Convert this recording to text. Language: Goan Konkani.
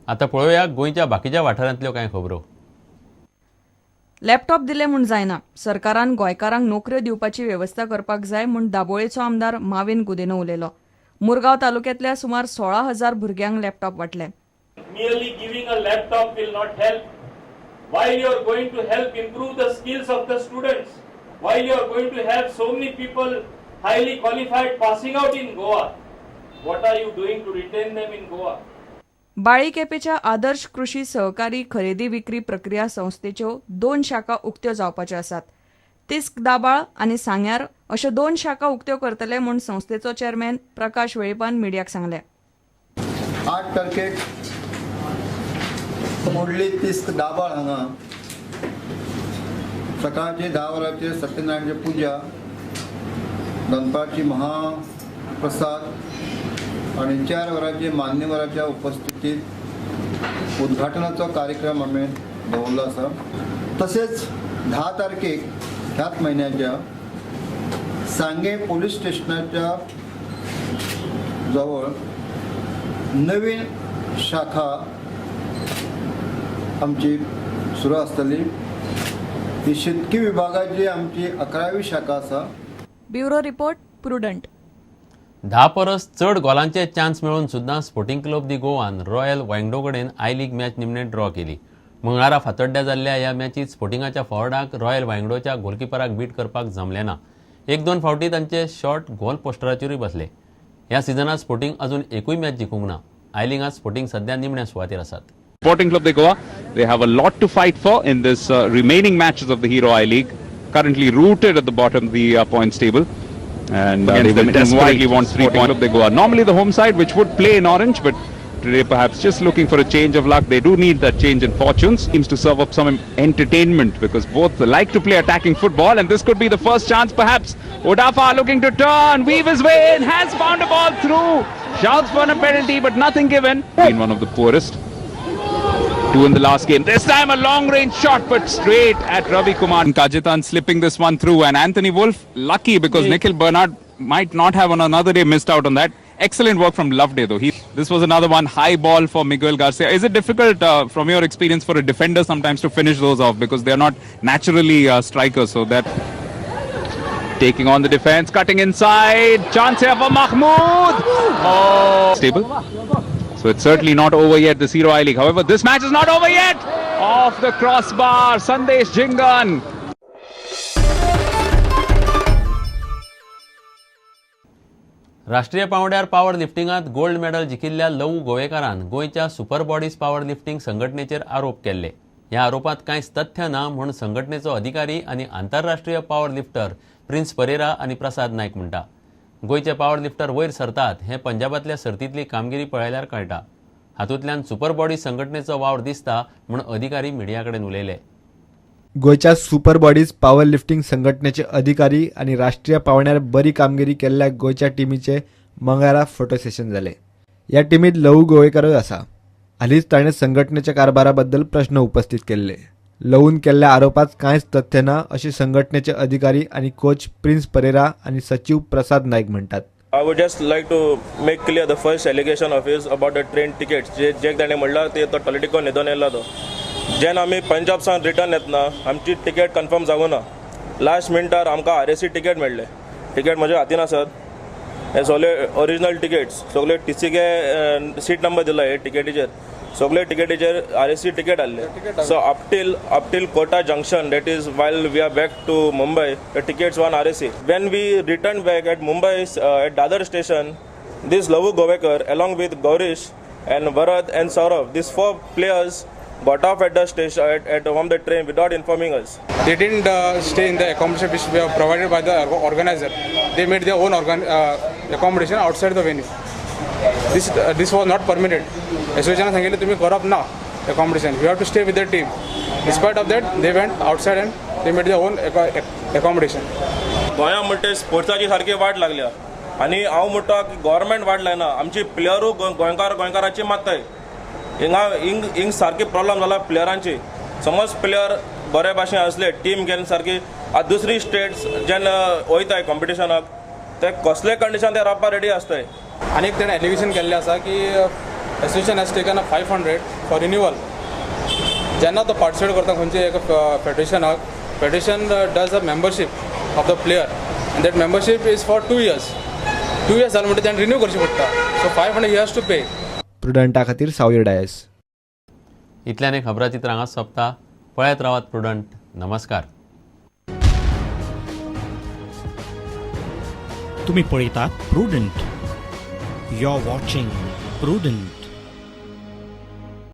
आतां पळोवया गोंयच्या बाकीच्या वाठारांतल्यो कांय खबरो. लॅपटॉप दिले म्हूण जायना, सरकारान गोंयकारांक नोकऱ्यो दिवपाची वेवस्था करपाक जाय म्हूण दाबोळेचो आमदार माविन गुदिन्हो उलयलो. मुरगांव तालुक्यांतल्या सुमार 16,000 भुरग्यांक laptop वांटले. Merely giving a laptop will not help. While you are going to help improve the skills of the students, while you are going to have so many people highly qualified passing out in Goa, what are you doing to retain them in Goa? बाळी केपेच्या आदर्श कृषी सहकारी खरेदी विक्री प्रक्रिया संस्थेच्यो 2 शाखा उक्त्यो जावपाच्यो आसात. तिस्क दाबाळ आनी सांग्यार अश्यो 2 शाखा उक्त्यो करतले म्हूण संस्थेचो चेअरमॅन प्रकाश वेळीपान मिडियाक सांगलें. 8 तारखेक मोडली तिस्क दाबाळ हांगा सकाळची 10 वरांचेर सत्यनारायणची पुजा, दनपारची महाप्रसाद आणि 4 वरांचे मान्यवराच्या उपस्थितीत उद्घाटनाचो कार्यक्रम आमी दवरलो आसा. तसेच 10 तारखेक ह्याच म्हयन्याच्या सांगे पोलीस स्टेशनाच्या जवळ नवीन शाखा आमची सुरू आसतली. ही शेतकी विभागाची आमची 11वी शाखा आसा. Bureau report, Prudent. 10 परस चड गोलांचे चान्स मेळून सुद्दां स्पोर्टिंग क्लब दी गोवान रॉयल वायंगडो कडेन I league match निमणे ड्रॉ केली. मंगळारा फातोड्ड्या जाल्ल्या ह्या मॅचीत स्पोर्टिंगाच्या फॉवर्डाक रॉयल वायंगडोच्या गोलकिपराक बीट करपाक जमलें ना. 1-2 फावटी तांचे शॉट गोल पोस्टराचेरूय बसले. ह्या सिजनात स्पोर्टिंग अजून एकूय मॅच जिखूंक ना. I लिगांत स्पोर्टिंग सध्या निमण्या सुवातेर आसात. Sporting Club de Goa, they have a lot to fight for in this remaining matches of the Hero I League. Currently rooted at the bottom of the points table. And they will desperately want 3 points. Club de Goa, normally the home side which would play in orange, but today perhaps just looking for a change of luck. They do need that change in fortunes. Seems to serve up some entertainment because both like to play attacking football, and this could be the first chance perhaps. Odafa looking to turn, weave his way in, has found a ball through. Shouts for a penalty, but nothing given. Been one of the poorest. 2 in the last game. This time a long range shot, but straight at Ravi Kumar. Kajitan slipping this one through, and Anthony Wolf lucky because Nikhil Bernard might not have on another day missed out on that. Excellent work from Loveday though. This was another one, high ball for Miguel Garcia. Is it difficult from your experience for a defender sometimes to finish those off because they are not naturally strikers? So that taking on the defense, cutting inside, chance here for Mahmood. Oh, stable. So it's certainly not over yet, this Hero I League. However, this match is not over yet. Off the crossbar, Sandesh Jhingan. राष्ट्रीय पांवड्यार पावर लिफ्टिंगांत गोल्ड मेडल जिखिल्ल्या लवू गोवेकारान गोंयच्या सुपर बॉडीज पावर लिफ्टिंग संघटनेचेर आरोप केल्ले. ह्या आरोपांत कांयच तथ्य ना म्हूण संघटनेचो अधिकारी आनी आंतरराष्ट्रीय पावर लिफ्टर प्रिन्स परेरा आनी प्रसाद नायक म्हणटा. गोंयचे पावर लिफ्टर वयर सरतात हें पंजाबांतल्या सर्तींतली कामगिरी पळयल्यार कळटा. हातूंतल्यान सुपर बॉडी संघटनेचो वावर दिसता म्हूण अधिकारी मिडिया कडेन उलयले. गोंयच्या सुपर बॉडीज पावर लिफ्टिंग संघटनेचे अधिकारी आनी राष्ट्रीय पांवड्यार बरी कामगिरी केल्ल्या गोंयच्या टिमीचे मंगळारा फोटो सेशन जाले. ह्या टिमीत लवू गोवेकरूय आसा. हालींच ताणें संघटनेच्या कारभारा बद्दल प्रश्न उपस्थित केल्ले. लवून केल्ल्या आरोपांत कांयच तथ्य ना अशें संघटनेचे अधिकारी आनी कोच प्रिन्स परेरा आनी सचीव प्रसाद नायक म्हणटात. I would just like to make clear the first allegation of his about the train tickets. जे ताणें म्हणलां ते तो टॉयलेटीको न्हिदोन येयला तो. जेन्ना आमी पंजाब सावन रिटर्न येतना आमची तिकेट कन्फर्म जावूं ना. लास्ट मिनटार आमकां RAC ticket मेळ्ळे. तिकेट म्हज्या हातीन आसात. हे सगळे ओरिजिनल टिकेट्स, सगळे टीसीके सीट नंबर दिला हे टिकेटीचेर, सगळे टिकेटीचेर RAC ticket आहले. So up till Kota junction, that is while we are back to Mumbai, the tickets on RAC. When we return back at Mumbai at Dadar station, this Lavu Govekar along with Gaurish and Bharat and Saurabh, these 4 players got off at the station at from the train without informing us. They didn't stay in the accommodation which were provided by the organizer. They made their own accommodation outside the venue. This was not permitted. Association सांगितलं तुम्ही करप ना accommodation. You have to stay with the team. Despite of that, they went outside and they made their own accommodation. गोंया म्हणटे स्पोर्ट्साची सारकी वाट लागल्या आनी हांव म्हणटा की गव्हर्मेंट वाट लायना. आमची प्लेयरूय गोंयकाराची मारताय. हिंगा हिंग सारकी प्रॉब्लम जाला प्लेयरांची. समज प्लेयर बरे भाशेन आसले टीम घेवन सारकी आतां दुसरी स्टेट्स जेन्ना वयताय कॉम्पिटिशनाक ते कसले कंडिशन ते रावपाक रेडी आसताय. आनी एक ताणें एलिगेशन केल्लें आसा की Association has taken a 500 for renewal. जेन्ना तो पार्टिसिपेट करता खंयच्या एका फेडरेशनाक, federation does a membership of the player and that membership is for 2 years. 2 years जाले म्हणटकीर ताणें रिन्यू करचें पडटा, so 500 he has to pay. प्रुडंटा खातीर सावयर डायस. इतल्यान खबराचित्र हांगाच सोंपता. पळयत रावात प्रुडंट. नमस्कार. तुम्ही पळयतात prudent. You are watching Prudent.